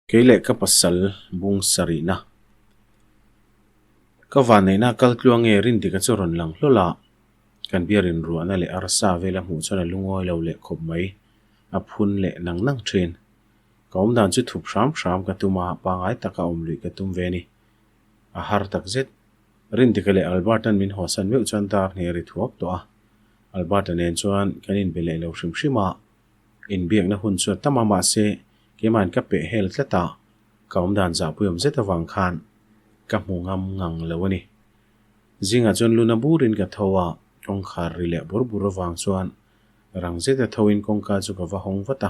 Kei leh ka pasal bung sarihna. Ka vanneihna kal tluang nge Rindika chu rawn lang hlawl a, kan biar inruahna leh arsa vela hmuh chuan a lungawi lo leh khawp mai, a phun leh nang nang thin. Ka awmdan chu thup hram hram ka tum a, pangai taka awm luih ka tum ve a ni. A har tak zet. Rindika leh Albert-a'n min hawsan meuh chuan dar hne a ri thuak tawh a, Albert-a nen chuan kan inbe leh lo hrim hrim a, Inbiakna hun chu a tam a, mahse, keimahin ka peh hel tlat a, ka awmdan zahpuiawm zet avang khan ka hmu ngam ngang lo a ni. Zingah chuan luna burin ka tho a, kawngkhar ri leh bur bur avang chuan rang zeta thoin kawngka chu ka va hawng vat a,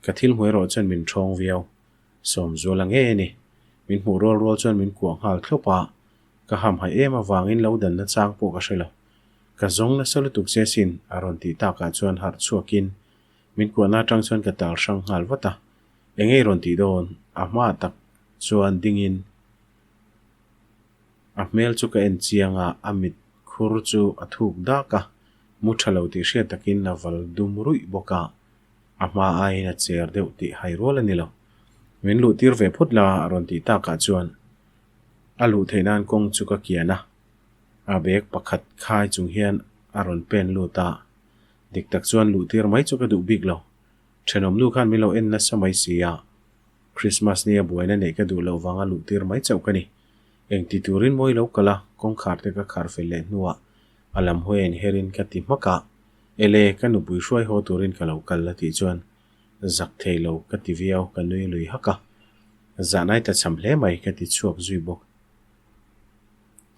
ka thil hmu erawh chuan min ṭhawng viau. Sawmzuala ngei a ni. Min hmuh rual rual chuan min kuah nghal thlawp a, ka hamhaih em avangin lo danna chang pawh ka hre lo. Ka zawng nasa lutuk che sin, a rawn tih takah chuan harh chhuakin min kuahna atang chuan ka tal hrang nghal vat a. Eng ei rawn tih dawn? A hmaah tak chuan dingin a hmel chu ka en chiang a, a mit khur chu a thuk dak a, mu tha lo tih hriat takin a val dum ruih bawk a, a hma aiin a cher deuh tih hai rual a ni lo. Min luh tir ve phawt la, a rawn tih takah chuan a luh theih nan kawng chu ka kian a. A bag pakhat khai chung hian a rawn pen lut a, dik tak chuan luh tir mai chu ka duh bik lo. Thenawm nu khan min lo en nasa mai si a, Christmas nia buaina neih ka duh loh vanga luh tir mai chauh ka ni. Engti turin mawi lo kal a, kawngkhar te ka khar fel leh hnuah a lam hawi a inherin ka ti hmak a, Ele, ka nupui hruai haw turin ka lo kal a tih chuan zak thei lo ka ti viau, ka nui lui hak a. Zahnai ta cham hle mai ka ti chhuak zui bawk.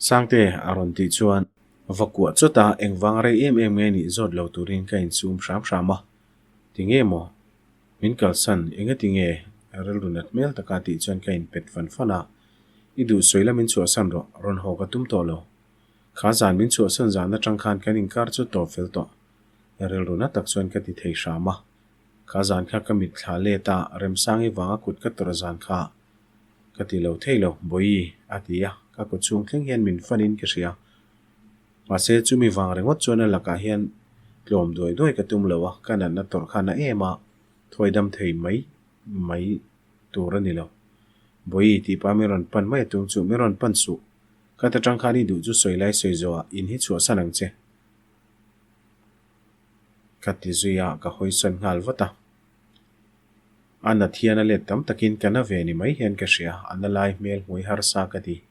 Sangte a rawn tih chuan va kuah chawt a, engvang rei em em nge nih zawt lo turin ka insum hram hram a. Ti nge maw? Min kalsan, enga ti nge? Rilru nat hmel taka tih chuan ka inpet fan fan a. I duh sawi la min chhuahsan rawh, rawn haw ka tum tawh lo. Kha zan min chhuahsan zan atang khan kan inkar chu tawp fel tawh. Rilru na tak chuan ka ti thei hram a. Kha zan kha ka mitthla let a, Remsangi vanga kut ka tawrh zan kha Ka ti lo thei lo, Bawihi, a ti a, ka kut chhung thleng hian min fanin ka hria. Mahse, chumi vang ringawt chuan a lakah hian tlawm duai duai ka tum lo a, ka natna tawrh khan a em a, thawi dam thei mai mai tur a ni lo. Bawihi, tih pah min rawn pan mai a tum chu, min rawn pan suh. Ka ta tang khan i duh chu sawi lai sawi zawhah in hi chhuahsan ang che. Ka ti zui a, ka hawisawn nghal vat a. A nat hian a let tam takin ka na ve ni mai hian ka hria, a na lai hmel hmui harsa ka ti.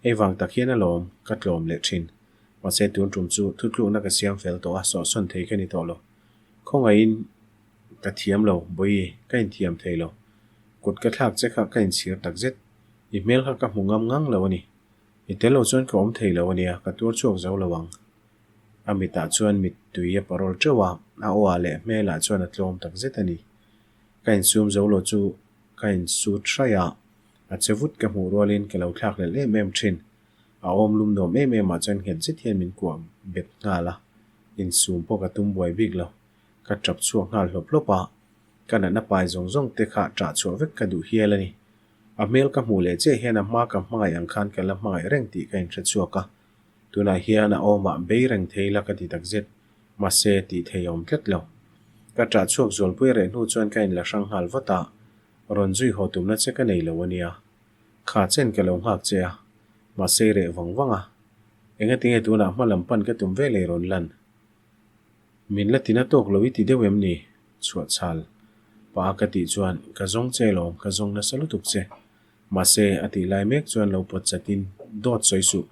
Hei vang tak hian alawm, ka tlawm leh thin. Mahse tun tum chu thutlukna ka siam fel tawh a, sawhsawn thei ka ni tawh lo. Khawngaihin ka thiam lo, Bawihi, ka inthiam thei lo. Kut ka thlak che kha ka inchhir tak zet. I hmel kha ka hmu ngam ngang lo a ni. I tel lo chuan ka awm thei lo a nia, ka tuar chhuak zo lo ang. A mitah chuan mittui a parawl teuh a, a aw-ah leh hmelah chuan a tlawm tak zet a ni. Ka insum zo lo chu ka insut hraih a, a che vut ka hmuh rualin ka lo thlak lel em em thin. A awm lum nuam em em ah chuan nghet zet hian min kuah bet nghal a, insum pawh ka tum buai bik lo. Ka tap chhuak nghal hlawp hlawp a, ka natna pai zawng zawng te kha ṭah chhuah vek ka duh hial a ni. A hmel ka hmuh leh chiah hian a hma ka hmangaih ang khan ka la hmangaih reng tih ka inhre chhuak a, tunah hian a awmah bei reng thei la ka ti takzet. Mahse, tih thei a awm tlat lo. Ka ṭah chhuak zualpui reh hnu chuan ka inla hrang nghal vat a, rawn zui haw tumna che ka nei lo a nia. Kha chen ka lo nghak che a, mahse i reh vang vang a. Engatinge tunah hma lam pan ka tum ve lei rawn lan? Min la tina tawk lo i ti deuh em ni? Chhuah chhal pah a ka tih chuan, Ka zawng che lawm, ka zawng nasa lutuk che. Mahse, a tih lai mek chuan lo pawt chatin, Dawt sawi suh.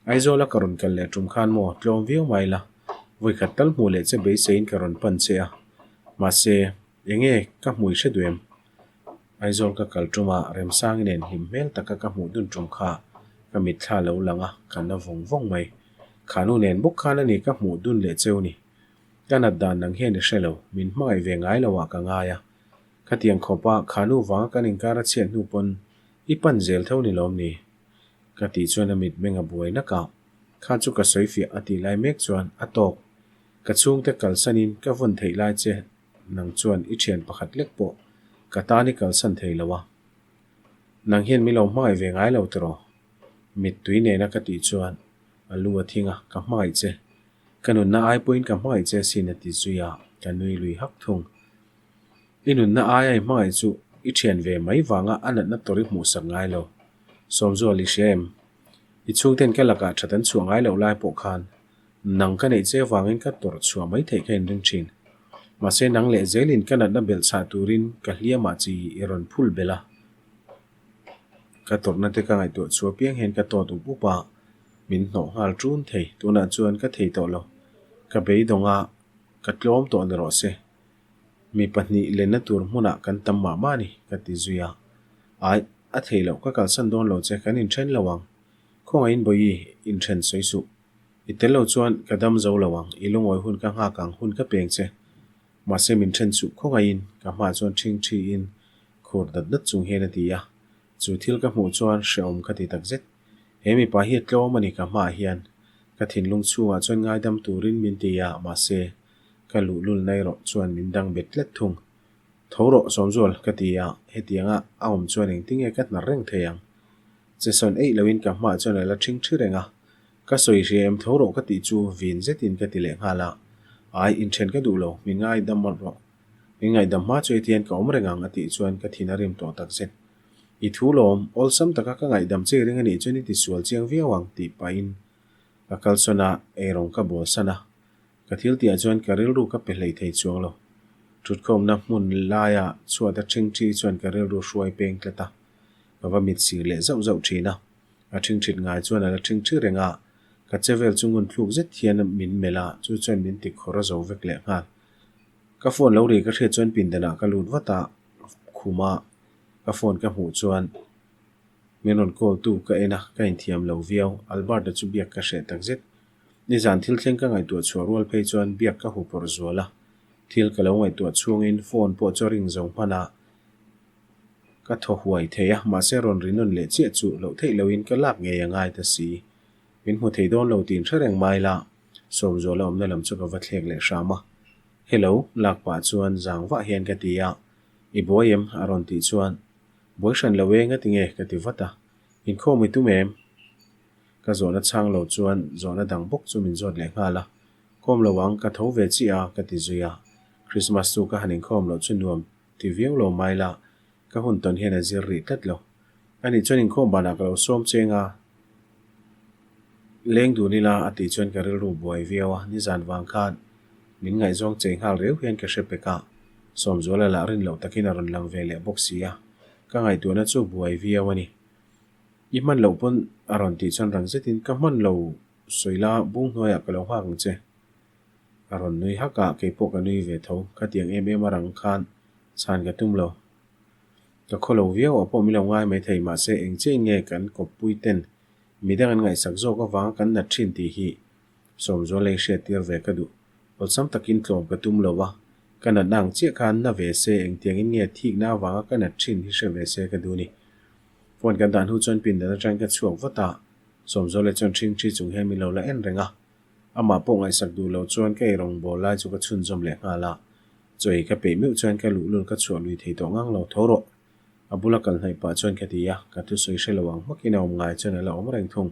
Aizawl a ka rawn kal leh tum khan maw, tlawm viau mai la. Vawikhat tal hmuh leh che beiseiin ka rawn pan che a. Mahse, enge ka hmui hre duh em? Aizawl ka kal tum a, Remsangi nen hlim hmel taka ka hmuh dun tum kha ka mitthla lo lang a, ka na vawng vawng mai. Khanu nen bawk khan a ni ka hmuh dun leh cheu ni. Ka nat dan nang hian i hre lo, min hmangaih ve ngai lo ah ka ngai a. Khatiang khawpa khanu vanga kan inkar a chhiat hnu pawn i pan zel tho ni lawm ni? Ka tih chuan a mitmeng a buai nak a, kha chu ka sawi fiah a tih lai mek chuan a tawk. Ka chhungte kalsanin ka vawn theih lai che nang chuan i thian pakhat lek pawh ka tan i kalsan thei lo a. Nang hian min lo hmangaih ve ngai lo tiraw? Mittui nena ka tih chuan a lu a thing a, ka hmangaih che. Ka nunna ai pawhin ka hmangaih che asin a ti zui a, ka nui lui hak thung. I nunna aia i hmangaih chu I thian ve mai vanga a natna tawrh i hmuhsak ngai lo. Sawmzual i hria em? I chhungten ka lakah that an chhuah ngai loh lai pawh khan nang ka neih che vangin ka tawrh chhuah mai theih ka inring thin. Mahse nang leh zelin ka natna belh chhah turin ka hliamah chi i rawn phul belh a. Ka tawrhna te ka ngaihtuah chhuah piang hian ka tawt up up a, min hnawh nghal ṭun thei. Tunah chuan ka thei tawh lo. Ka beidawng a, ka tlawm tawh ni rawh se. Mi pahnih lenna tur hmunah kan tam mah mah a ni, ka ti zui a. Aih, a thei loh, ka kalsan dawn lo che, kan inṭhen lo ang. Khawngaihin Bawihi, inṭhen sawi suh. I tel lo chuan ka dam zo lo ang, i lungawi hun ka nghak ang, hun ka peng che. Mahse min ṭhen suh khawngaihin, ka hmaah chuan ṭhingṭhiin khur dat dat chung hian a ti a. Chu thil ka hmuh chuan hrehawm ka ti takzet. He mipa hi a tlawm a ni ka hmaah hian. Ka thinlung chhungah chuan ngaidam turin min ti a, mahse ka luhlul na erawh chuan min dang bet tlat thung. Tho rawh Sawmzual ka ti a, hetianga a awm chuan engtinge ka hnar reng thei ang. Che sawn eih loin ka hmaah chuan a la ṭhingṭhi reng a. Ka sawi hria em tho rawh ka tih chu vin zetin ka ti leh nghal a, Ai, inṭhen ka duh lo, min ngaidam mawlh rawh. Min ngaihdam hma chu hetian ka awm reng ang a tih chuan ka thin a rim tawh takzet. I thu lawm, awlsam taka ka ngaihdam che ring a nih chuan i tisual chiang viau ang tih pahin ka kalsawn a, eirawng ka bawlsan a. Ka thil tihah chuan ka rilru ka pe hlei thei chuang lo. Thutkhawmna hmun laia chhuat a ṭhingṭhi chuan ka rilru hruai peng tlat a, ka va mit sir leh zauh zauh ṭhin a. A ṭhingṭhit ngai chuan a la ṭhingṭhi reng a, ka che vel chu ngun thluk zet hian min melh a, chu chuan min ti khawr a zo vek leh nghal. Ka phone lo ri ka hriat chuan pindanah ka lut vat a, khuma ka phone ka hmuh chuan min rawn call tu ka en a, ka inthiam lo viau. Albert-a chu biak ka hreh takzet. Nizan thil thleng ka ngaihtuah chhuah rual phei chuan biak ka hu pawrh zual a, thil ka lo ngaihtuah chhungin phone pawh chu a ring zo hman a, Ka thaw huai thei a, mahse rawn ri nawn leh chiah chu loh theih loin ka lak ngei a ngai ta si. Min hmu thei dawn lo tiin hre reng mai la, Sawmzuala awmna lam chu ka va thlek leh hram a. Hello, lak pah chuan zang vah hian ka ti a, I buai em? a rawn tih chuan, Buai hran lo e, ngati nge? ka ti vat a. Inkhawm i tum em? Ka zawhna chhang lo chuan zawhna dang bawk chu min zawt leh nghal a. Khawm lo ang, ka tho ve chiah a, ka ti zui a. Christmas chu ka han inkhawm loh chu nuam Ti viau lo mai la, ka hun tawn hian a zir rih tlat lo. Ani chuan inkhawm banah ka lo sawm cheng a, leng dun ila a tih chuan ka rilru buai viau a, nizan vang khan min ngaihzawng chei nghal riau hian ka hre pek a, Sawmzuala lah rin loh takin a rawn lang ve leh bawk si a, ka ngaihtuahna chu buai viau a ni. I hman loh pawn a rawn tih chuan rang zetin ka hman lo sawi la, bung hnuaiah ka lo nghak ang che. A rawn nui hak a, kei pawh ka nui ve tho. Khatiang em em a rang khan chhan ka tum lo. Ka khaw lo viau ah pawh min lo ngai mai thei, mahse eng chiah nge kan kawppui ten midang an ngaihsak zawk avanga kan nat thin tih hi Sawmzual lei hriat tir ve ka duh. Awlsam takin tlawm ka tum lo a, ka natna ang chiah khan na ve se engtiangin nge thikna avanga ka nat thin hi hre ve se ka duh ni. Phone kan dah hnu chuan pindan atangin ka chhuak vat a, Sawmzual leh chuan ṭhingṭhi chung hian min lo la en reng a. Amah pawh ngaihsak duh lo chuan ka eirawng bawl lai chu ka chhunzawm leh nghal a, chaw ei ka peih meuh chuan ka luhlul ka chhuah lui thei tawh ngang lo tho rawh. A bula kal hnaih pah chuan ka ti a, ka thusawi hre lo ang hmakin a awm ngai chuan a la awm reng thung.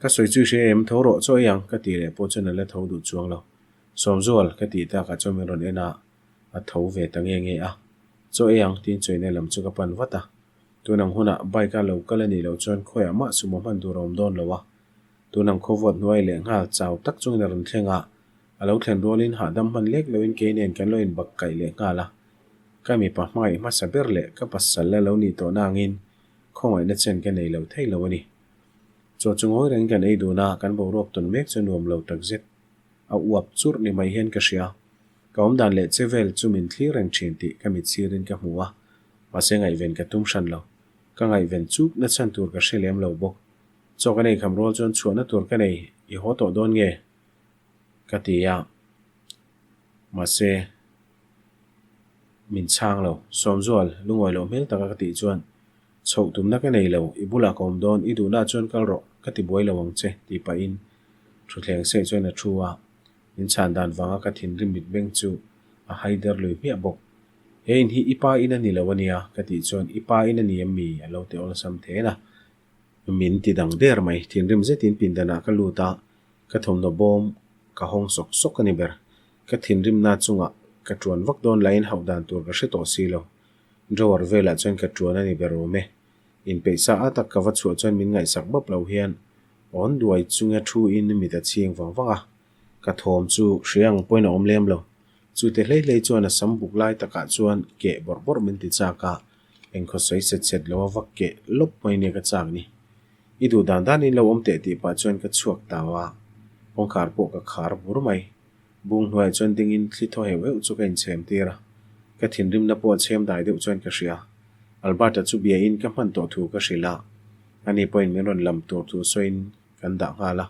Ka sawi chu i hre em tho rawh chaw ei ang ka tih leh pawh chuan a la tho duh chuang lo. Sawmzual ka tih takah chuan min rawn en a, a tho ve ta nge nge a. Chaw ei ang tiin chaw ina lam chu ka pan vat a. Tun ang hunah bike a lo kal a nih loh chuan khawiah mah sumo hman tur a awm dawn lo a. Tunang khawvawt hnuai leh nghal chau tak chungin a rawn thleng a, a lo thlen rualin hahdam hman lek loin kei nen kan lo inbak kaih leh nghal a. Ka mipa hmangaih hmasa ber leh ka pasal la lo nih tawhna angin khawngaihna chen ka nei lo thei lo a ni. Chaw chu ngawi rengin kan ei dun a, kan boruak tawn mek chu nuam lo takzet a uap churh ni mai hian ka hria. Ka awmdan leh che vel chu min thlir reng thin tih ka mit sirin ka hmu a, mahse ngaihven ka tum hran lo. Ka ngaihven chuk na chhan tur ka hre lem lo bawk. Chaw ka nei kham rual chuan chhuahna tur ka nei i haw tawh dawn nge? Ka ti a, mahse min chhang lo. Sawmzual, lungawi loh hmel taka ka tih chuan chhoh tumna ka nei lo, i bulah ka awm dawn, i duhnaah chuan kal rawh, ka ti buai lo ang che tih pahin thutthleng seh chuan a thu a, min chhan dan vanga ka thinrim mitmeng chu a haider lui hmiah bawk. He in hi i pa in a ni lo ania ka tih chuan i pa in a ni em mi? a lo ti awlsam then a. Min ti dang der mai. Thinrim zetin pindanah ka lut a, ka thawmhnaw bawm ka hawng sawk sawk a ni ber. Ka thinrimna chungah ka tuan vak dawn lahin hauh dan tur ka hre tawh si lo. Drawer velah chuan ka ṭuan a ni ber awm e. Inpeih sa a tak ka va chhuah chuan min ngaihsak bawp lo hian awn duai chunga thu in mit a chhing vang vang a. Ka thawm chu hria ang pawhin a awm lem lo. Chute hlei hlei chuan a sam buk lai takah chuan keh bawrh bawrh min ti chak a, engkhaw sawi set set lo a va keh lawp mai nia ka chak ni. I duh dan danin lo awm teh tih pah chuan ka chhuak tau a, kawngkhar pawh ka khar bur mai. Bung hnuaiah chuan dingin thli thaw heuh heuh chu ka inchhem tir a, ka thinrimna pawh a chhem dai deuh chuan ka hria. Albert-a chu biain ka hman tawh thu ka hrilh a, ani pawhin min rawn lam tur thu sawiin kan dah nghal a.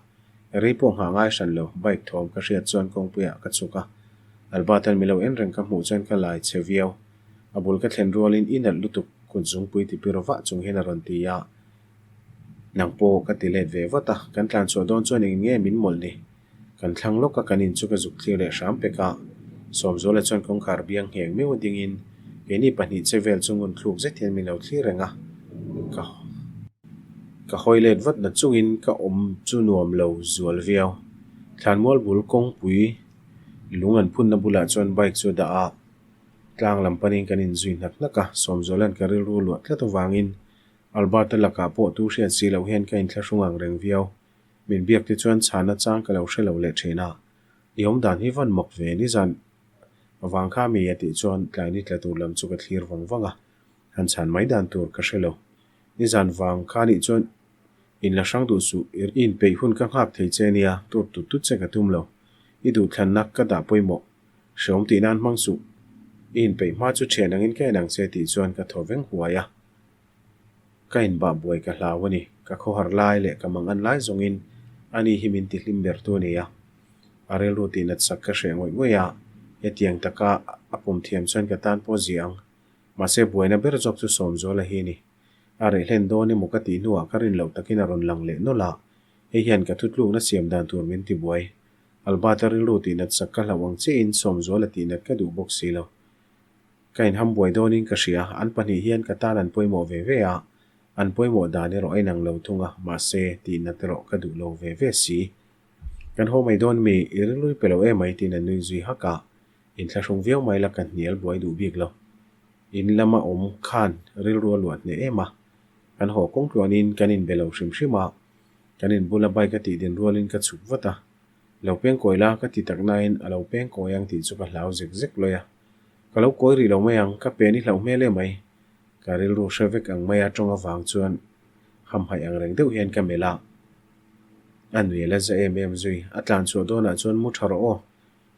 Rei pawh nghah ngai hran lo, bike thawm ka hriat chuan kawngpuiah ka chhuk a. Albert-a'n mi lo en reng ka hmuh chuan ka lai che viau. A bul ka thlen rualin i nalh lutuk kut zungpui ti pir vah chung hian a rawn ti a. Nang pawh ka ti let ve vat a, kan tlan chhuah dawn chuan eng nge min mawlh ni? Kan thlang lawk a, kan in chu ka zuk thlir leh hram pek a. Sawmzuala chuan kawngkhar biang ngheng meuh a dingin keini pahnih che vel chu ngun thluk zet hian min lo thlir reng a. Ka ka hawi let vat na chungin ka awm chu nuam lo zual viau. Thlanmual bul kawngpui lung an phunna bulah chuan bike chu a dah a, tlang lam panin kan inzui hnak hnak a. Sawmzuala'n ka rilru luah tlat avangin Albert-a lakah pawh tu hriat si loh hian ka inthlahrung ang reng viau. Min biak te chuan chhana chang ka lo hre lo leh thin a. I awm dan hi van mawk ve nizan vang kha mi a tih chuan tlai ni tla tur lam chu ka thlir vang vang a, han chhan mai dan tur ka hre lo. Nizan vang kha nih chuan in la hrang duh suh, i inpeih hun ka nghak thei che nia, tur tut tut che ka tum lo. I duhthlanna ka dah pawimawh. Hreawm tih nan hmang suh. I inpeih hma chu thian angin ka en ang che tih chuan ka thaw veng huai a. Ka inbah buai ka hlau a ni. Ka khawhar lai leh ka mang an lai zawngin ani hi min tihlim ber tu a ni a. A rilru tihnat sak ka hreh ngawih ngawih a, hetiang taka a pawm thiam chuan ka tan pawh zia ang. Mahse buaina ber zawk chu Sawmzuala hi a ni. A reh hlen dawn emaw ka tih hnuah ka rin loh takin a rawn lang leh nawlh a, hei hian ka thutlukna siam dan tur min tibuai. Albert-a rilru tihnat sak ka hlauh ang chiahin Sawmzuala tihnat ka duh bawk si lo. Ka inham buai dawnin ka hria, an pahnih hian ka tan an pawimawh ve ve a, an pawimawh dan erawh a inang lo thung a, mahse, tihnat erawh ka duh lo ve ve si. Kan haw mai dawn mi, i rilru i pe lo emai tiin a nui zui hak a, inthlahrung viau mai la ka hnial buai duh bik lo. In lama awm khan rilru a luah hneh em a, kan haw kawng tluanin kan inbe lo hrim hrim a, kan inbula bike a tih din rualin ka chhuk vat a, lo peng kawi la ka ti tak nain a lo peng kawi ang tih chu ka hlau zek zek lawi a. Ka lo kawi rih lo mai ang, ka pen i hlauh hmel em mai. Ka rilru hre vek ang mai a tawng avang chuan hamhaih ang reng deuh hian ka melh a. A nui a la za em em zui, a tlan chhuah dawnah chuan mu tha rawh aw.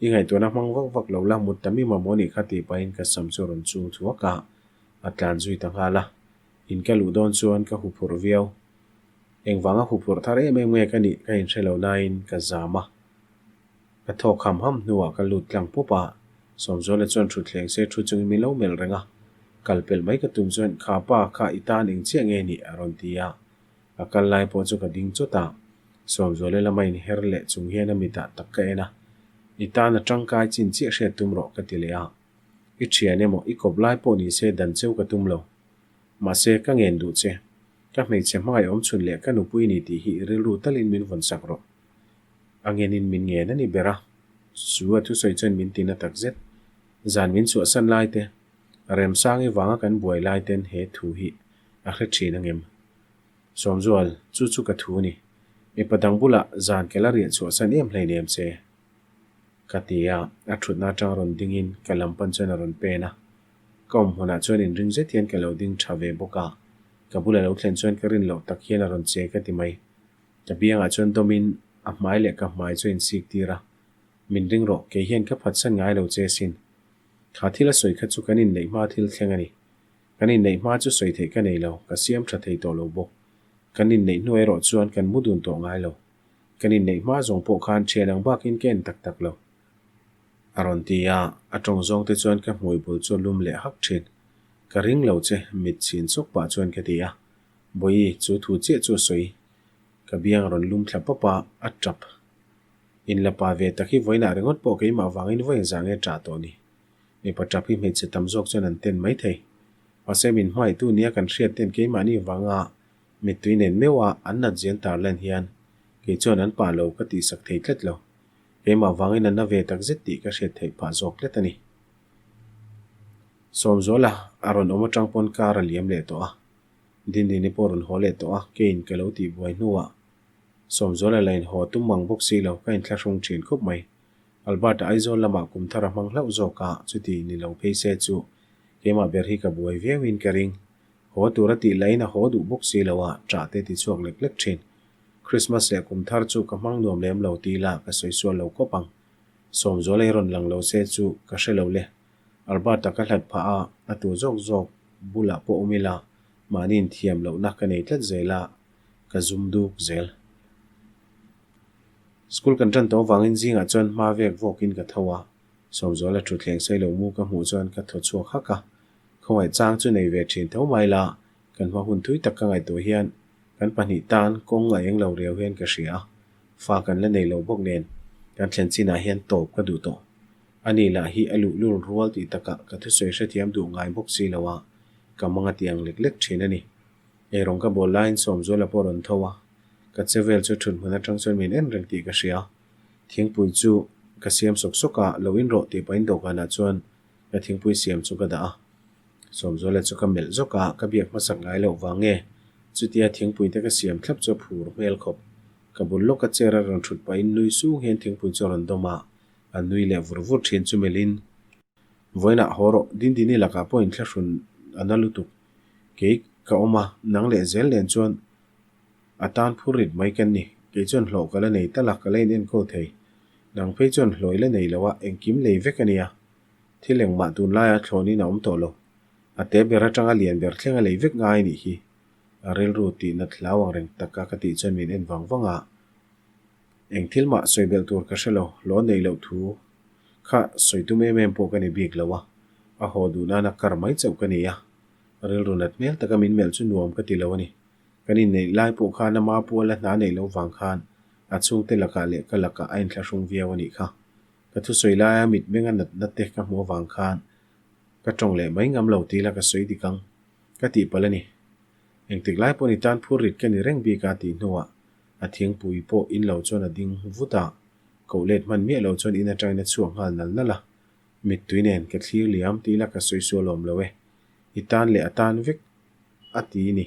I ngaihtuahna hmang vak vak lo la, mut tam i mamawh nih kha tih pahin ka sam chu a rawn chul thuak a, a tlan zui ta nghal a. In ka luh dawn chuan ka huphurh viau. Engvanga huphurh thar em em nge ka nih ka inhre lo nain ka zam a. Ka thawk ham ham hnuah ka lut tlang pup a, Sawmzuala chuan thutthleng se thu chungin min lo melh reng a, kal pelh mai ka tum chuan kha pa kha i tan eng chiah nge nih a rawn ti a, ka kal lai pawh chu ka ding chawt a, Sawmzuala lama inher leh chung hian a mitah tak ka en a, I tan a tangkai chin chiah hriat tum rawh ka ti leh a, I thian emaw i kawp lai pawh ni se dan cheu ka tum lo, mahse ka ngen duh che, ka hmeichhe hmangaih awm chhun leh ka nupui ni tih hi i rilru talin min vawn sak rawh. A ngenin min ngen a ni ber a, chu a thusawi chuan min tina tak zet. Zan min chhuahsan lai te, Remsangi vanga kan buai lai ten he thu hi a hre thin angem? Sawmzual, chu chu ka thu a ni. Mipa dang bulah zan ke la riah chhuahsan em hleinem che. Ka ti a, a thutna atang rawn dingin ka lam pan chuan a rawn pen a. Ka awm hmunah chuan inring zet hian ka lo ding tha ve bawk a, ka bula lo thlen chuan ka rin loh tak hian a rawn che ka ti mai. Ka biangah chuan dawmin a hmai leh ka hmai chu a insik tir a, Min ring rawh, kei hian ka phatsan ngai lo che sin. Kha thil a sawi kha chu kan inneih hma thil thleng a ni. Kan inneih hma chu sawi theih ka nei lo, ka siam tha thei tawh lo bawk. Kan inneih hnu erawh chuan kan mu dun tawh ngai lo. Kan inneih hma zawng pawh khan thian ang bakin ka en tak tak lo. A rawn ti a, a tawng zawng te chuan ka hmui bul chu a lum leh hak thin. Ka ring lo che, mit chhin sawk pah chuan ka ti a. Bawihi, chu thu chiah chu a sawi. Ka biang a rawn lum thla pawp a, a tap. In la pa ve tak hi vawiinah ringawt pawh keimah vangin vawi engzah nge ṭah tawh ni. Mipa ṭap hi hmeichhe tam zawk chuan an ten mai thei. Mahse min hmaitu nia kan hriat ten keimahni vanga mittui nen meuha an nat zian tar len hian kei chuan an pah lo ka tihsak thei tlat lo. Keimah vangin an na ve tak zet tih ka hriat theih phah zawk tlat a ni. Sawmzuala a rawn awm atang pawn car a liam leh tawh a, Dindini pawh a rawn haw leh tawh a, keiin ka lo tihbuai hnuah Sawmzuala la inhaw tum mang bawk si lo, ka inthlahrung thin khawp mai. Albert-a Aizawl lamah kum thar a hmang hlauh zawk a, chuti ni lo phei se chu keimah ber hi ka buai viauin ka ring. Haw tur a tih lahin a haw duh bawk si lo a, ṭah te ti chhuak lek lek ṭhin. Christmas leh kum thar chu ka hmang nuam lem lo ti ila ka sawi sual lo khawp ang. Sawmzuala hi rawn lang lo se chu ka hre lo le. Albert-a ka hlat phah a, a tu zawk zawk bulah pawh awm ila mahni inthiam lohna ka nei tlat zel a, ka zum duk zel. School kan tan tawh avangin zingah chuan hma vek vawkin ka tho a, Sawmzuala thutthleng sei lo mu ka hmuh chuan ka thaw chhuak hak a, khawngaih chang chu nei ve thin tho mai la, kan hma hun thui tak ka ngaihtuah hian kan pahnih tan kawng a eng lo riau hian ka hria a, fa kan la nei lo bawk nen kan thlen chinah hian tawp ka duh tawh. Ani lah hi a luhlul rual tih takah ka thusawi hrethiam duh ngai bawk si lo a, ka mang a ti ang lek lek thin a ni. Eirawng ka bawl laiin Sawmzuala pawh a rawn tho a, ka che vel chu thut hmun atang chuan min en reng tih ka hria. Thingpui chu ka siam sawk sawk a, lo in rawh tih pahin dawhkanah chuan ka thingpui siam chu ka dah a. Sawmzuala chu ka melh zawk a, ka biak hmasak ngai loh vang nge chutia thingpui te ka siam thlap chu a phur hmel khawp. Ka bul lawka chair a rawn thut pahin nui sung hian thingpui chu a rawn dawm a, a nui leh vur vur thin chu melhin, Vawiinah haw rawh, Dindini lakah pawh inthlahrun a na lutuk. Kei ka awm a, nang leh zel nen chuan a tan phur rit mai kan ni. Kei chuan hlawh ka la nei tal a, ka la inenkawl thei. Nang phei chuan hlawh i la nei lo a, engkim lei vek a nia. Thil engmah tunlaia thlawnin a awm tawh lo. A te ber atanga lian ber thleng a lei vek ngai a nih hi. A rilru tihnat hlau ang reng taka ka tih chuan min en vang vang a. Eng thil mah sawi belh tur ka hre lo, hlawh neih loh thu kha sawi tum em em pawh ka ni bik lo a, a haw duh nana kar mai chauh ka ni a, rilru nat hmel taka min melh chu nuam ka ti lo a ni. Kan inneih lai pawh khan ama puala hna neih loh vang khan a chhungte lakah leh ka lakah a inthlahrung viau a nih kha. Ka thusawi laia mitmenga natna te ka hmuh avang khan ka tawng leh mai ngam lo ti ila ka sawi dik ang ka tihpalh a ni. Engtik lai pawh ni tan phur rit ka ni reng bik a tih hnuah A thingpui pawh in lo chuan a ding vut a, koh let hman miah lo chuan in atangin a chhuak nghal nal nal a. Mittui nen ka thlir liam tih ila ka sawi sual awm lo e. I tan leh a tan vek a ti ni.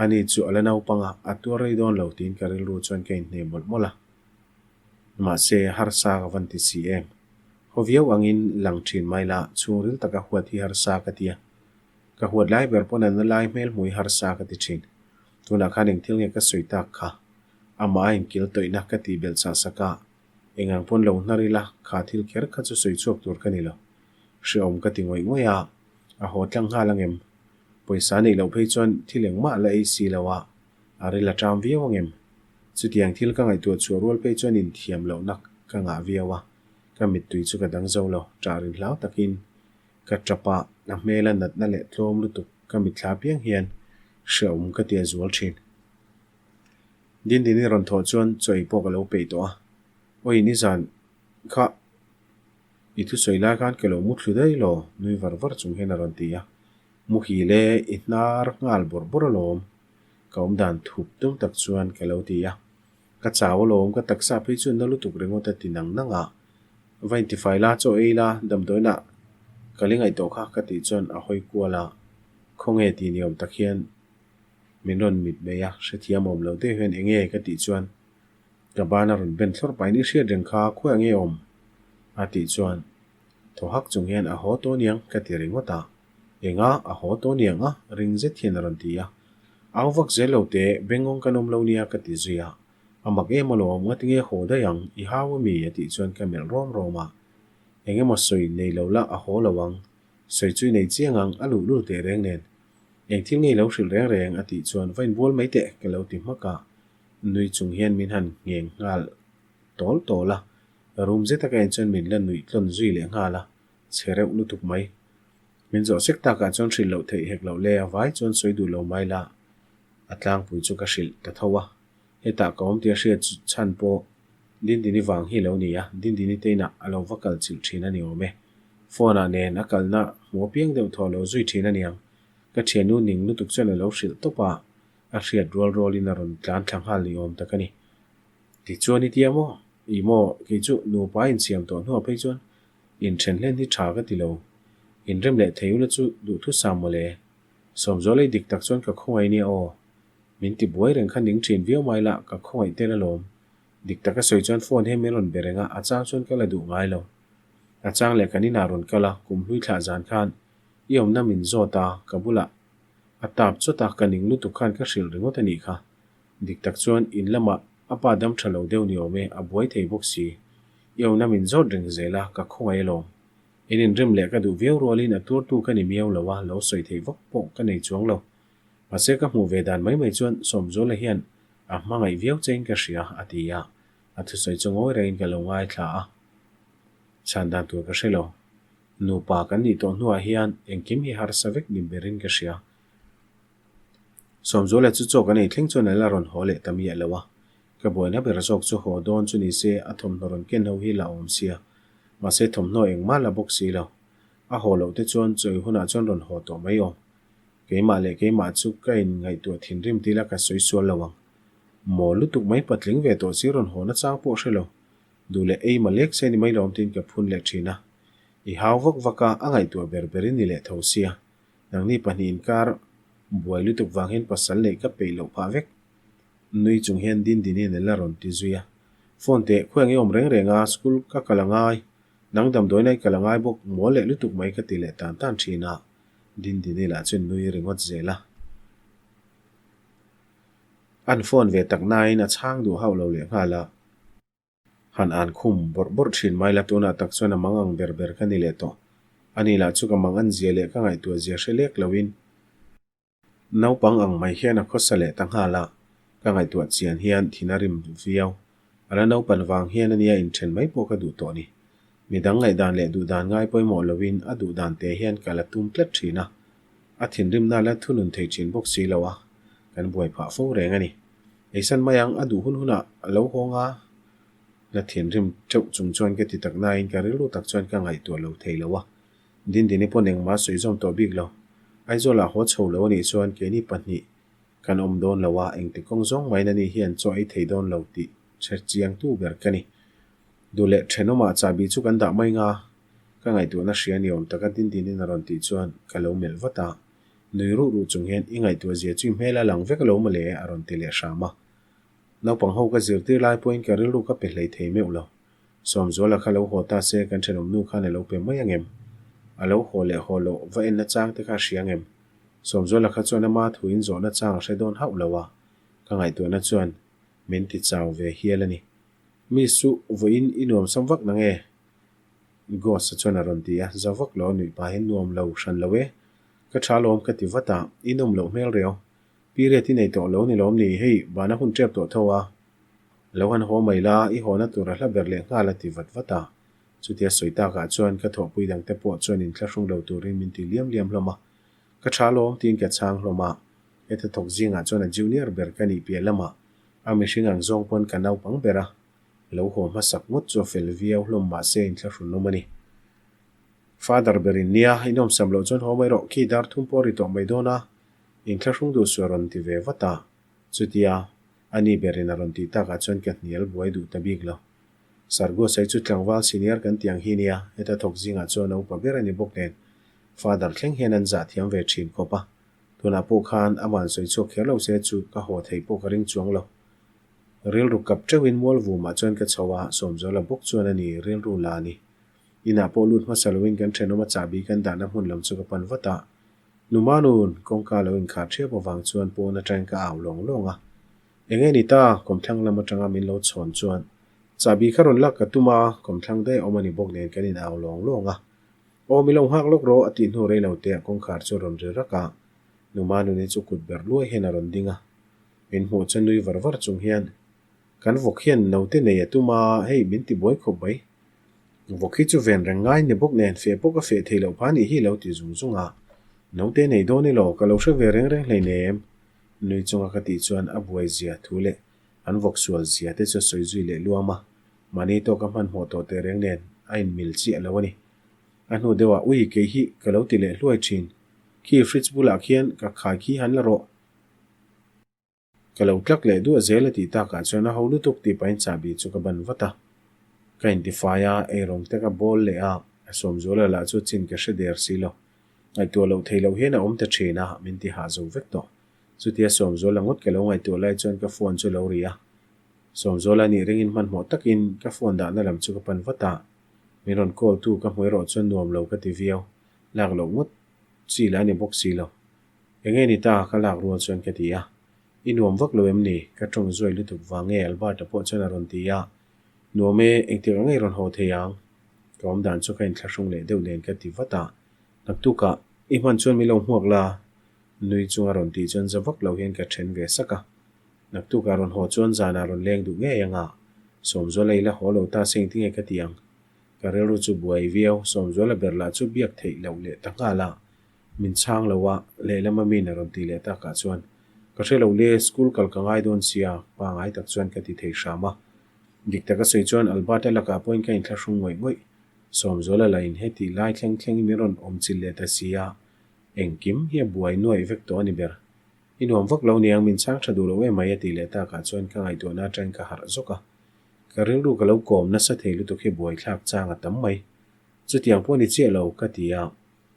Ani chu a la naupang a, a tuar rei dawn lo tiin ka rilru chuan ka inhne mawlh mawlh a. Mahse, harsa ka van ti si em. Haw viau angin lang thin mai la, chhungril taka huat hi harsa ka ti a. Ka huat lai ber pawn a na lai hmel hmui harsa ka ti thin. Tunah khan eng thil nge ka sawi tak kha? Amah a inkil tawihna ka tih belh chah sak a, eng ang pawn lo hnar ila, kha thil kher kha chu sawi chhuak tur ka ni lo. Hrehawm ka ti ngawih ngawih a, a haw tlang nghal angem? Pawisa neih loh phei chuan thil engmah la ei si lo a, a ril a ṭam viau angem? Chutiang thil ka ngaihtuah chhuah rual phei chuan inthiam lohna ka ngah viau a, ka mittui chu ka dang zo lo, ṭah rin hlau takin Ka tap a, a hmela natna leh tlawm lutuk ka mitthla piang hian hrehawm ka ti a zual thin. Dindini rawn thawh chuan chaw ei pawh ka lo peih tawh a, Awi nizan kha i thusawi lai khan ka lo mu thlu daih lo nui var var chung hian a rawn ti a, Muhil e, i hnar nghal bawrh bawrh alawm ka awmdan thup tum tak chuan ka lo ti a. Ka chau alawm, ka taksa phei chu na lutuk ringawt a ti nang nang a. Va intifai la, chaw ei la, damdawiinah ka li ngaih tawh kha ka tih chuan a hawi kual a, khawnge tih ni awm tak hian min rawn mit mai a, hrethiam awm lo deuh hian enge ka tih chuan ka ban a rawn ben thlawr pahin i hriat reng kha khawiah nge awm? a tih chuan thaw hak chung hian a haw tawh aniang ka ti ringawt a, enga a haw tawh aniang a ring zet hian a rawn ti a. Au vak zel lo teh, bengawng kan awm lo nia ka ti zui a. A mak em alawm, ngatinge haw daih ang, i hau ami a tih chuan ka melh rawm rawm a. Eng emaw sawi nei lo la a haw lo ang, sawi chu i nei chiang ang, a luh lul teh reng nen. Eng thil nge i lo hrilh reng reng a tih chuan va inbual mai teh ka lo ti hmak a. Nui chung hian min han ngheng nghal tawl tawl a, rum zet a ka en chuan min la nuih tlawn zui leh nghal a, chhe reuh lutuk mai. Min zawh sek takah chuan hrilh loh theih hek loh le, a vai chuan sawi duh lo mai la, a tlangpui chu ka hrilh ta tho a. Hetah ka awm tia hriat chhan pawh Dindini vang hi lo ni a, Dindini te inah a lo va kal chilh thin a ni awm e. Phone ah nen a kalna hmu apiang deuh thaw lo zui thin a niang. Ka thiannu ning lutuk chuan a lo hrilh tawp a, a hriat rual rualin a rawn tlan thla nghal ni awm tak a ni. Tichuan i tia maw? Ih maw, kei chu nupa insiam tawh hnuah phei chuan Inthen hlen hi tha ka ti lo. Inrem leh thei ula chu duhthusam mawle. Sawmzualei dik tak chuan ka khawngaih nia aw. Min ti buai reng kha ning thin viau mai la, ka khawngaih tel alawm. Dik taka sawi chuan phone hian min rawn be reng a, a chang chuan ka la duh ngai lo. A chang leh kan inah rawn kal a, kum hlui thlah zan khan i awmna min zawt a, ka bulah a tap chawt a, ka ning lutuk khan ka hrilh ringawt a nih kha. Dik tak chuan in lamah a pa dam tha lo deuh ni awm e, a buai thei bawk si. I awmna min zawt reng zel a, ka khawngaih alawm. In inrim leh ka duh viau rualin a tuartu ka ni miau lo a, lo sawi theih vak pawh ka nei chuang lo. Mahse ka hmuh ve dan mai mai chuan Sawmzuala hian a hmangaih viau chein ka hria, a ti a. A thusawi chu ngawi rengin ka lo ngaithla a. Chhan dan tur ka hre lo. Nupa kan nih tawh hnuah hian engkim hi harsa vek ni berin ka hria. Sawmzuala chu chaw kan ei thleng chuan a la rawn haw leh ta miah lo a. Ka buaina ber zawk chu haw dawn chu ni se a thawmhnaw rawn ken ho hi la awm sia. Mahse thawmhnaw engmah la bawk si lo. A haw loh te chuan chawi hunah chuan rawn haw tawh mai awm. Keimah leh keimah chu ka inngaihtuah thinrim ti la ka sawi sual lo ang. Maw lutuk mai patling ve tawh si rawn haw nachang pawh hre lo. Duh leh ei ma lek se ni mai lawm tiin ka phun leh thin a. I hau vak vak a, a ngaihtuah ber berin ni leh tho sia. Nangni pahnih inkar buai lutuk vang hian pasal neih ka peih loh phah vek. Nui chung hian Dindini'n a la rawn ti zui a. Phone teh, khawi ang i awm reng reng a, school ka kal a ngai. Nang damdawiin a i kal a ngai bawk, mawl leh lutuk mai ka ti leh tan tan thin a. Dindini lah chuan nui ringawt zel a. An phone ve tak nain a chhang duh hauh lo leh nghal a. Han an khum bawrh bawrh thin mai la tunah tak chuan a mang ang ber ber ka ni leh tawh. Ani lah chu ka mang an zia leh ka ngaihtuah zia hre lek loin naupang ang mai hian a khawsa leh ta nghal a, ka ngaihtuah chian hian thin a rim viau. A la naupan vang hian ania inthen mai pawh ka duh tawh ni. Midang ngaihdan leh duhdan ngai pawimawh loin a duhdan te hian ka la tum tlat thin a, a thinrimna la thunun thei thin bawk si lo a, kan buai phah fo reng a ni. Eisan mai ang, a duh hun hunah a lo hawng a, la thinrim teuh chung chuan ka ti tak nain ka rilru tak chuan ka ngaihtuah lo thei lo a. Dindini pawn engmah sawi zawm tawh bik lo. Aizawlah haw chho lo a nih chuan keini pahnih kan awm dawn lo a, engti kawng zawng maiin ani hian chaw ei thei dawn lo tih hre chiangtu ber ka ni. Duh leh thenawmah chahbi chu kan dah mai nga, ka ngaihtuahna hria ni awm taka Dindinin a rawn tih chuan ka lo melh vat a. Nui ruh ruh chung hian i ngaihtuah zia chu i hmel a lang vek lo mawle a rawn ti leh hram a. Naupang ho ka zirtir lai pawhin ka rilru ka pe hlei thei meuh lo. Sawmzuala kha lo haw ta se kan thenawm nu khan a lo pe mai angem? A lo haw leh haw loh va enna chang te kha a hria angem? Sawmzuala kha chuan ama thuin zawhna chang a hre dawn hauh lo a, ka ngaihtuahna chuan min ti chau ve hial a ni. Miss chu vawiin i nuam sam vak na nge? Ghost-a chuan a rawn ti a, za vak lo a nuih pahin nuam lo hran lo e, ka tha lawm ka ti vat a, i nawm loh hmel riau. Period i nei tawh lo ni lawm ni, hei bana hun tep tawh tho a, lo han haw mai la, i hawna tur a hla ber leh nghal a ti vat vat a. Chutia sawi takah chuan ka thawhpui dangte pawh chuan inthlahrung lo turin min ti liam liam hlawm a, ka tha lawm tiin ka chhang hlawm a, heta thawk zingah chuan a junior ber ka nih piah lamah a mihring ang zawng pawn ka naupang ber a, lo haw hmasak ngawt chu a fel viau hlawm mahse inthlahrun awm a ni. Father berin nia, i nawmsam loh chuan haw mai rawh, khi dar thum pawh a ri tawh mai dawn a, inthlahrung duh suah rawn ti ve vat a. Chutia, a ni berin a rawn tih takah chuan ka hnial buai duh ta bik lo. Sargosai chu tlangval senior kan tih ang hi nia, heta thawk zingah chuan a upa ber a ni bawk nen, Father thleng hian an zah thiam ve thin khawp a. Tunah pawh khan ama'n sawi chhuak kher lo se chu ka haw theih pawh ka ring chuang lo. Rilru kap teuhin mual vumah chuan ka chho a, Sawmzuala bawk chuan a ni rilru la a ni. Inah pawh lut hmasa loin kan thenawm a chahbi kan dahna hmun lam chu ka pan vat a. Numanun, kawngka lo inkhar thiap avang chuan pawn atangin ka au lawng lawng a. Enge ni ta, kawmthlang lam atanga min lo chhawn chuan chahbi kha rawn lak ka tum a, kawmthlang daih a awm a ni bawk nen kan in au lawng lawng a. Aw mi lo nghak lawk rawh a tih hnu rei lo te ah kawngkhar chu a rawn ri rak a. Numanuni chu kut ber luai hian a rawn ding a. Min hmuh chuan nui var var chung hian, Kan vawk hian naute nei a tum a, hei min ti buai khawp mai. Vawk hi chu ven reng ngai ni bawk nen feh pawh ka feh thei loh pha nih hi lo ti zung zung a. Naute nei dawn elaw ka lo hre ve reng reng hleinem. Nui chunga ka tih chuan a buai zia thu leh an vawk sual zia te chu a sawi zui leh luam a. Mahni tawka hmanhmawh tawh teh reng nen a inmil chiah lo a ni. A hnu deuhah ui kei hi ka lo ti leh hluai thin. Khi fridge bulah khian ka khai khi han la rawh. Ka lo tlak leh duah zel a tih takah chuan a ho lutuk tih pahin chahbi chu ka ban vat a. Ka intifai a, eirawng te ka bawl leh a, Sawmzuala lah chu chin ka hre der si lo. Ngaihtuah loh theih loh hian a awm ta thin a, min ti hah zo vek tawh. Chutia Sawmzuala ngawt ka lo ngaihtuah lai chuan ka phone chu lo ri a. Sawmzuala nih ringin hmanhmawh takin ka phone dahna lam chu ka pan vat a. Min rawn call tu ka hmu erawh chuan nuam lo ka ti viau. Lak loh ngawt chi lah a ni bawk si lo. Enge ni ta ka lak rual chuan ka ti a. I nuam vak lo em ni? Ka tawng zuai lutuk vang nge Albert-a pawh chuan a rawn ti a. Nuam e, engtik ang ei rawn haw thei ang? Ka awm dan chu ka inthlahrung leh deuh nen ka ti vat a. Naktukah i hman chuan min lo hmuak la? Nui chunga rawn tih chuan za vak lo hian ka then ve sak a. Naktukah rawn haw chuan zanah rawn leng duh ngei ang a. Sawmzuala i la haw lo ta se engtinge ka ti ang? Ka rilru chu buai viau, Sawmzuala ber lah chu biak theih loh leh ta nghal a. Min chhang lo a, lehlama min a rawn ti leh takah chuan, Ka hre lo le, school kal ka ngai dawn sia, pangai tak chuan ka ti thei hram a. Dik taka sawi chuan Albert-a lakah pawhin ka inthlahrung ngawih ngawih. Sawmzuala lahin heti lai thleng thlengin min rawn awm chilh leh ta sia, engkim hi a buai nuaih vek tawh a ni ber. I nuam vak lo niang, min chhang tha duh lo em mai a tih leh takah chuan ka ngaihtuahna atangin ka harh zawk a. Ka rilru ka lo kawm nasa thei lutuk hi buaithlak chang a tam mai. Chutiang pawh ni chiah lo, ka ti a.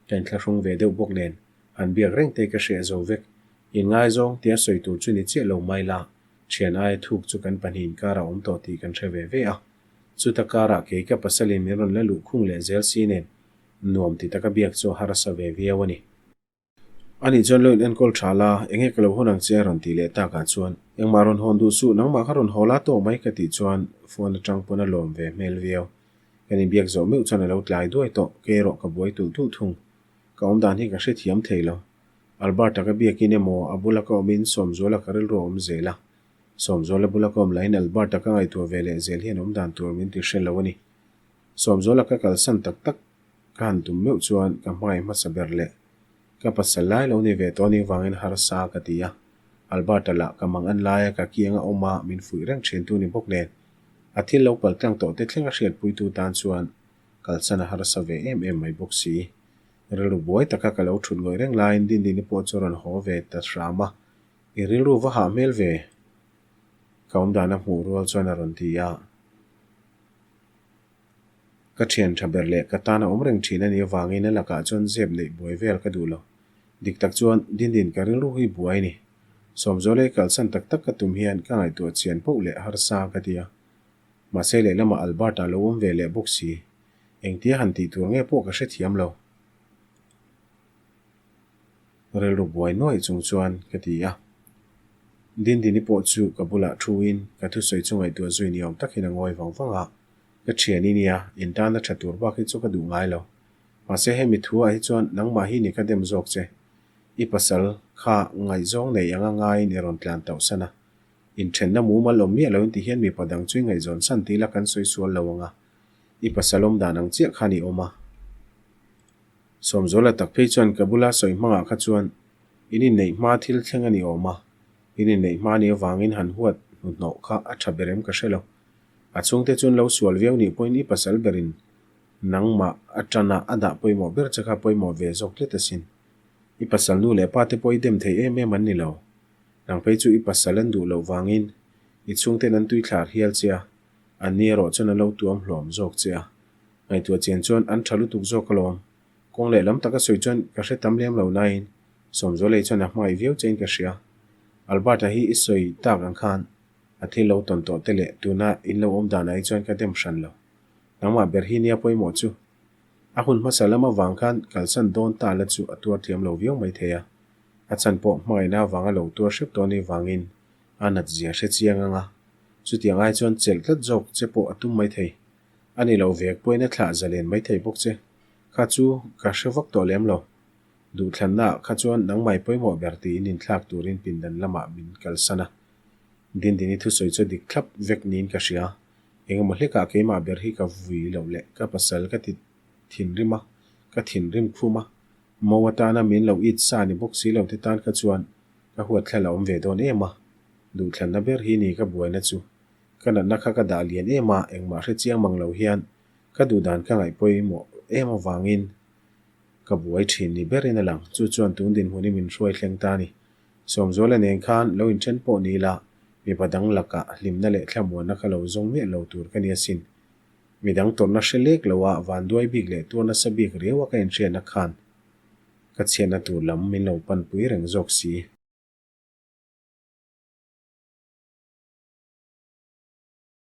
Ka inthlahrung ve deuh bawk nen, han biak reng te ka hreh zo vek. Inngaizawng tia sawi tur chu ni chiah lo mai la, thian aia thuk chu kan pahnihin kar a awm tawh tih kan hre ve ve a. Chuta karah kei ka pasalin min rawn la luh khung leh zel si nen, nuam ti taka biak chu a harsa ve viau a ni. Ani chuan lo in enkawl tha la, enge ka lo hawn ang che a rawn tih leh takah chuan, Engmah rawn hawn duh suh, nangmah kha rawn haw la tawh mai ka tih chuan phone atang pawn a lawm ve hmel viau. Kan inbiak zawh meuh chuan a lo tlai duai tawh, kei erawh ka buai tulh tulh thung. Ka awm dan hi ka hrethiam thei lo. Albert-a ka biakin emaw a bula ka awmin Sawmzuala ka rilru a awm zel a. Sawmzuala bula ka awm lahin Albert-a ka ngaihtuah ve leh zel hian awm dan tur min ti hre lo a ni. Sawmzuala ka kalsan tak tak ka han tum meuh chuan ka hmangaih hmasa ber leh ka pasal lai lo ni ve tawh anih vangin harsa ka ti a. Albert-a lah ka mang an laia ka kianga awm a min fuih reng thintu ni bawk nen a thil lo kal tlang tawh te thleng a hriatpuitu tan chuan kalsan a harsa ve em em mai bawk si. Rilru buai taka ka lo thut ngawih reng laiin Dindini pawh chu a rawn haw ve ta hram a, I rilru va hah hmel ve? Ka awmdan a hmuh rual chuan a rawn ti a. Ka thian tha ber leh ka tan a awm reng thin a nih avangin a lakah chuan zep neih buai vel ka duh lo. Dik tak chuan Dindin ka rilru hi buai a ni. Sawmzuala i kalsan tak tak ka tum hian ka ngaihtuah chian poh leh harsa ka ti a. Mahse lehlamah Albert-a lo awm ve leh bawk si. Engtia han tih tur nge pawh ka hrethiam lo. Rilru buai nuaih chung chuan ka ti a. Dindini pawh chu ka bulah thuin ka thusawi chu ngaihtuah zui ni awm takin a ngawi vang vang a. Ka thian i nia, in tana tha tur bak hi chu ka duh ngai lo. Mahse hemi thuah hi chuan nangmah hi ni ka dem zawk che. I pasal kha ngaihzawng nei anga ngaiin i rawn tlan tauh san a. Inthenna mumal awm miah loin ti hian mipa dang chu i ngaihzawn san tih la kan sawi sual lo ang a. I pasal awm dan ang chiah khan i awm a. Sawmzuala tak phei chuan ka bula sawi hmangah kha chuan in inneih hma thil thleng a ni awm a, in inneih hma nih avangin han huat hnuhnawh kha a tha ber em ka hre lo. A chhungte chuan lo sual viau nih pawhin i pasal berin nangmah a tana a dah pawimawh ber che kha pawimawh ve zawk tlat asin. I pasal nu leh pa te pawh i dem thei em em an ni lo. Nang phei chu i pasal an duh loh vangin i chhungten an tui thlar hial che a, an ni erawh chuan an lo tuam hlawm zawk che a. Ngaihtuah chian chuan an tha lutuk zawk alawm. Kawng leh lam taka sawi chuan ka hre tam lem lo nain Sawmzualei chuan a hmangaih viau chein ka hria. Albert-a hi i sawi tak ang khan a thil lo tawn tawh te leh tuna in lo awm danah hi chuan ka dem hran lo. Nangmah ber hi nia pawimawh chu. A hun hmasa lam avang khan kalsan dawn ta la chu a tuar thiam lo viau mai thei a. A chhan pawh hmangaihna avanga lo tuar hrep tawh anih vangin a nat zia hre chiang ang a. Chutiang ai chuan chelh tlat zawk che pawh a tum mai thei. A ni lo vek pawhin a thlah zalen mai thei bawk che. Kha chu ka hre vak tawh lem lo. Duhthlannaah kha chuan nangmai pawimawh ber tiin inthlak turin pindan lamah min kalsan a. Dindini thusawi chu dik thlap vek niin ka hria. Engemaw hlekah keimah ber hi ka vui loh leh ka pasal ka ti thinrim a, ka thinrim khum a. Mo atana min lo it sa ni bawk si lo te tan kha chuan ka huatthlal a awm ve dawn em a. Duhthlanna ber hi ni ka buaina chu. Ka natna kha ka dah lian em a, engmah hre chiang mang lo hian ka duhdan ka ngaih pawimawh em avangin ka buai thin ni berin a lang. Chu chuan tun dinhmun hi min hruai thleng ta a ni. Sawmzuala nen khan lo inthen pawh ni ila, mipa dang lakah hlimna leh thlamuanna kha lo zawng miah lo tur ka ni asin. Midang tawrhna hre lek lo a, vanduai bik leh tuar nasa bik riau a ka inhriatna khan ka chhiatna tur lam min lo panpui reng zawk si.